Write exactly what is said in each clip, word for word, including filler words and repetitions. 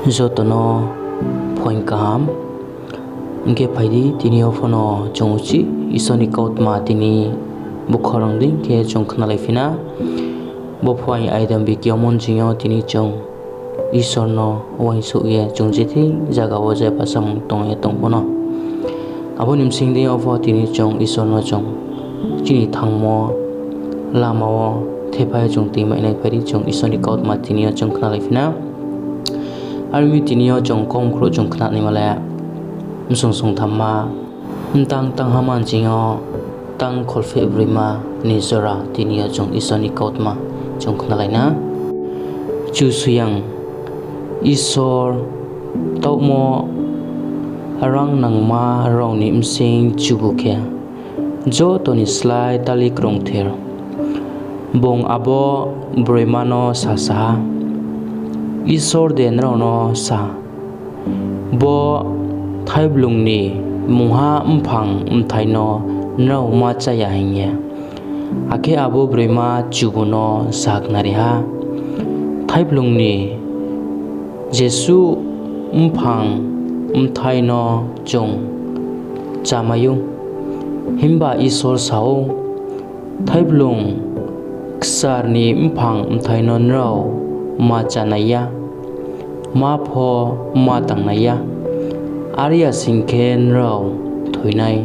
Joto no phuaing kaham. Hing khe phai di, tini yo pho no chung uchih Isor ni kautma tini bo khorang dei khe chung khnalaiphi na. Bo phuaing aidambi kiaomo nching yo tini chung Isor no uaingsouh ye chung je thing zaga wo je pha samung tong ye tong pho no, abo ni bsing dei yo pho tini chung Isor no chung chini thangmo lama wo thepha ye chung tuimai nai. Phai di, chung Isor ni kautma tini yo chung khnalaiphi na. Are ong mi, tini yo chung kaumkhrouh chung khnanaima le bsung sungthamma, mtang tangha ma nching yo tang kholphehbroima ni jora tini yo chung Isor ni kautma chung khnalai na. Kchusoyang Isor, taohmo rang nangma rao ni bsing chubu khe joto ni slái tali krungthir. Bung abo broima no sasa ha, Isor de nrao no sa, bo thaiblung ni mungha mphang bthai no nrao ma chá ya hing ye? Akhe abo broima chubu no sakhnari ha, Thaiblung ni jesuh mphang bthai no chung chámai ou. Himba Isor sa ou, Thaiblung kchar ni mphang bthai no nrao ma chánai ya, ma pho ma tangnai ya, are ya sing khe nrao thoi nai.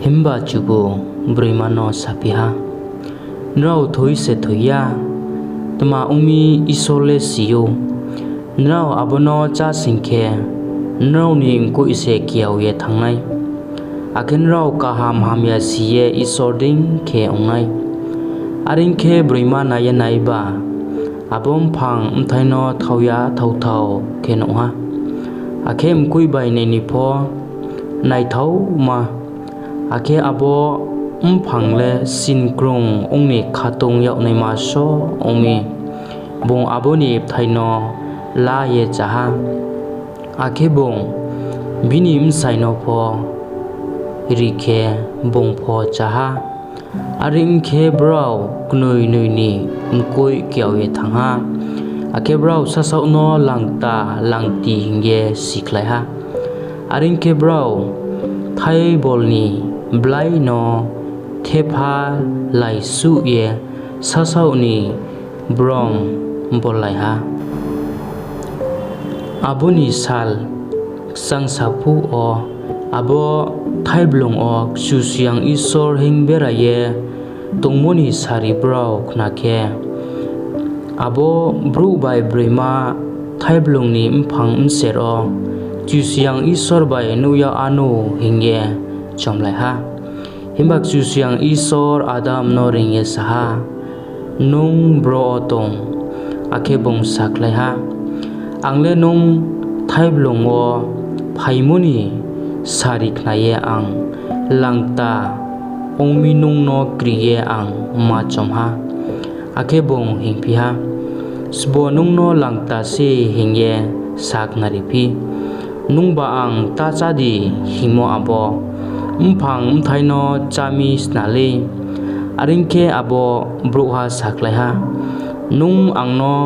Himba chubu broima no saphi ha, Nrao thoi se thoi ya, tma ong mi, Isor le si ou. Nrao abo no chá sing khe, nrao ni mkoih se kiao ye thanng nai, akhe nrao kaham hamya si ye Isor dei khe ong nai. Are ong khe, broima nai ye naiba, abo mphang bthai no thao ya thaothao khe nuh ha, akhe mkoih bai nai ni pho naithaoma, akhe abo mphang le sinkrung ong ni khatung yag naima só ong mi. Bung abo ni bthai no la ye chá ha. Akhe bung bini bsai no pho ri khe, bung pho chá ha. Are ong khe, brao knoi noi ni mkoih kiao ye thanng ha, akhe brao sasaoh no langkta langkti hing ye sikhlai ha. Are ong khe, brao thaibol ni blái no thepha laisuh ye sasaoh ni brom bollai ha. Abo ni sal kchangsa phuh wo abo thaiblung wo Kchusoyang Isor hinng bera ye tongmo ni sari brao khna khe, abo brouh bai broima thaiblung ni mphang bser wo Kchusoyang Isor bai nuh yag wanou hing ye chomlai ha. Himba Kchusoyang Isor Adam no reing ye sa ha, Nung bro wo tong? Akhe bung sakhlai ha, Ang le nung thaiblung wo phaimo ni sari khna ye ang langkta ong mi nung no kri ye ang ma chom ha. Akhe bung hingphi ha, Sbo nung no langkta se hing ye sakhnariphi? Nungba ang ta chá di hingmo abo mphang bthai no chá mi sna lei? Are ong khe, abo brouhha sakhlai ha, Nung ang no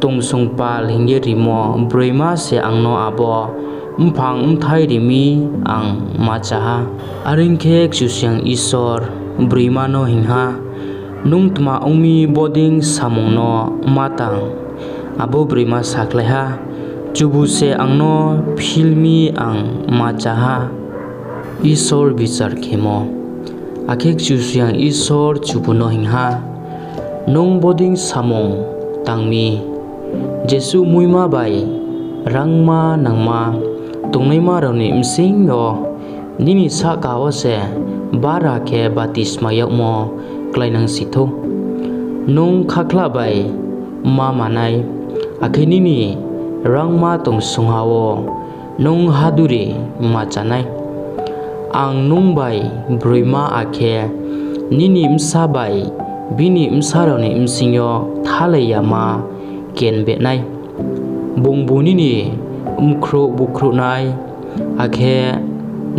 tongsong pal hing ye rimo broima se ang no abo mphang bthai ri mi ang ma chá ha. Are ong khe, Kchusoyang Isor broima no hing ha, Nung tma ong mi bodei samung no ma tang? Abo broima sakhlai ha, Chubu se ang no phil mi ang ma chá ha. Isor bichar khemo. Akhe Kchusoyang Isor chubu no hing ha, Nung bodei samung tang mi, jesuh muima bai rangma nangma tongnaima rao ni bsing yo nini sahka wo se bára khe batismai yagmo kláinangsi thou. Nung khakhlah bai ma manai, akhe nini rangma tongsongha wo nung haduri ma chá nai. Ang nung bai broima, akhe nini bsa bai bini bsa rao ni bsing yo kthalai yama kenbeh nai. Bungbu nini bkhrouh bukhrouh nai, akhe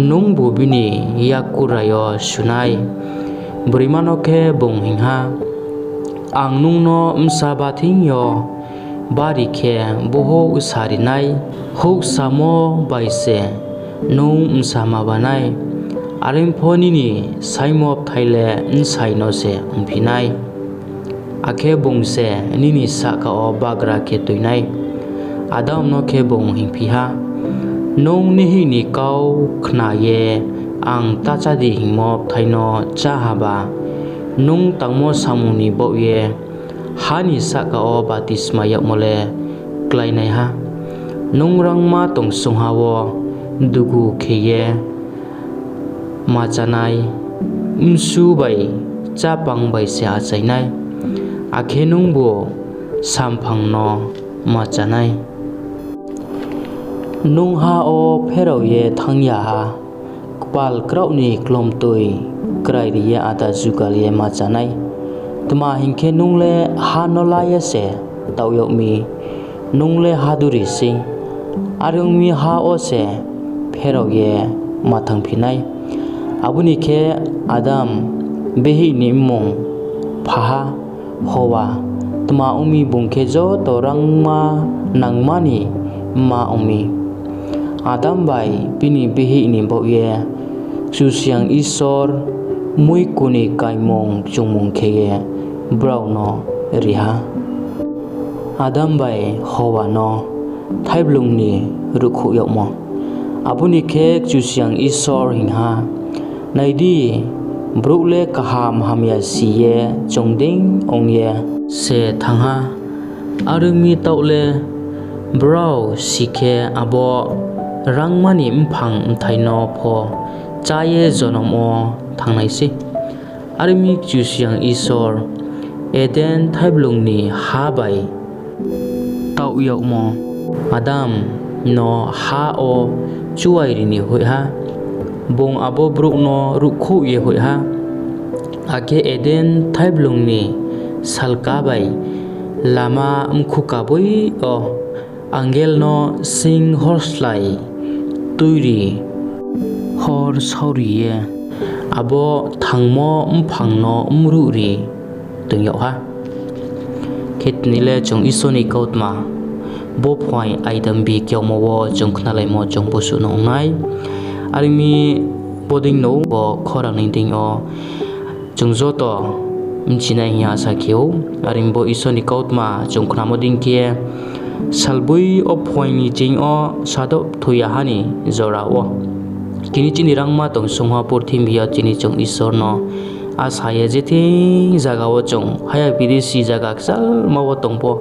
nungbu bini yakoura yo su nai. Broima no khe bung hing ha, Ang nung no bsa bá thing yo bari khe bohouh sa ri nai. Houhsamo bai se nung bsa ma ba nai, are pho nini saingmo bthai le bsai no se ongphi nai, akhe bung se nini sahka wo bagra khe tui nai. Adam no khe bung hingphi ha, Nung nihih ni kau khna ye ang ta chá di hingmo bthai no chá haba, nung tangmo samung ni baoh ye ha ni sahka wo batismai yagmo le kláinaiha. Nung rangma tongsongha wo dugu khe ye ma chá nai, bsu bai chápang bai se achai nai, akhe nungbu samphang no ma chá nai. Nung ha wo pherao ye thanng ya ha, kpal kraoh ni klomtoi krairi ye áda jugal ye ma chá nai. Tma hing khe, nung le ha no la ye se taoh yag mi, nung le haduri sei. Are ong mi, ha wo se pherao ye ma thanngphi nai. Abo ni khe Adam bihih ni mmung pha ha Howa. Tma ong mi, bung khe joto rangma nangma ni mma ong mi. Adam bai bini bihih ni baoh ye Kchusoyang Isor muiku ni kaimung kchungmung khe ye brao no ri ha. Adam bai Howa no Thaiblung ni Ruhkhouh Yagmo. Abo ni khe Kchusoyang Isor hing ha, Nai di, brouh le kaham hamyasi ye chung dei ong ye se thanng ha. Are ong mi, taoh le brao si khe abo rangma ni mphang bthai no pho chá ye jonom wo thanng nai sei. Are ong mi, Kchusoyang Isor Eden thaiblung ni ha bai taoh yagmo, Adam no ha wo chuairi ni hoih ha, bung abo brouh no ruhkhouh ye hoih ha. Akhe Eden thaiblung ni salka bai lama mkhu kaboi yo angel no sing horslái tuiri hor sauri ye abo thangmo mphang no mruhri toing yag ha. Khe tini le chung Isor ni kautma bo phuaing aidambi kiaomo wo chung khnalaimo chung bosuh no ong nai. Are ong mi, bodei no bo khorang ni deing yo chung joto bchinai hing ye asa khe ou. Are ong mi, bo Isor ni kautma chung khnamo dei khe, salboi wo phuaing ni ching yo sadoh thoi ya ha ni jora wo, tini chini rangma tongsongha purthimbi yo chini chung Isor no asa ye je thing zaga wo chung haya bidesi zaga kchalma wo tong pho,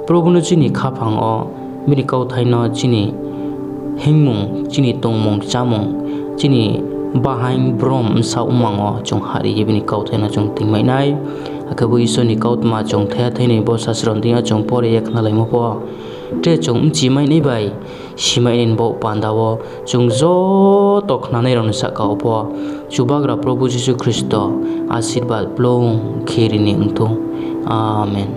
Probu no chini khaphang wo bini kauthai no chini hingmung, chini tongmung chámung, chini bahaing brom bsaoh mmang wo chung hahri ye bini kauthai no chung toingmai nai. Akhe bo Isor ni kautma chung thaiha thainoi bo sasro ni deing yo chung pore ye khnalaimo pho, tre chung bchimai nai bai simai nai ni baoh panda wo chung joto khnanai rao ni sahka wo pho Chubagra Probu Jisu Khristo asirbad blung khe ri ni ong thou. Amen.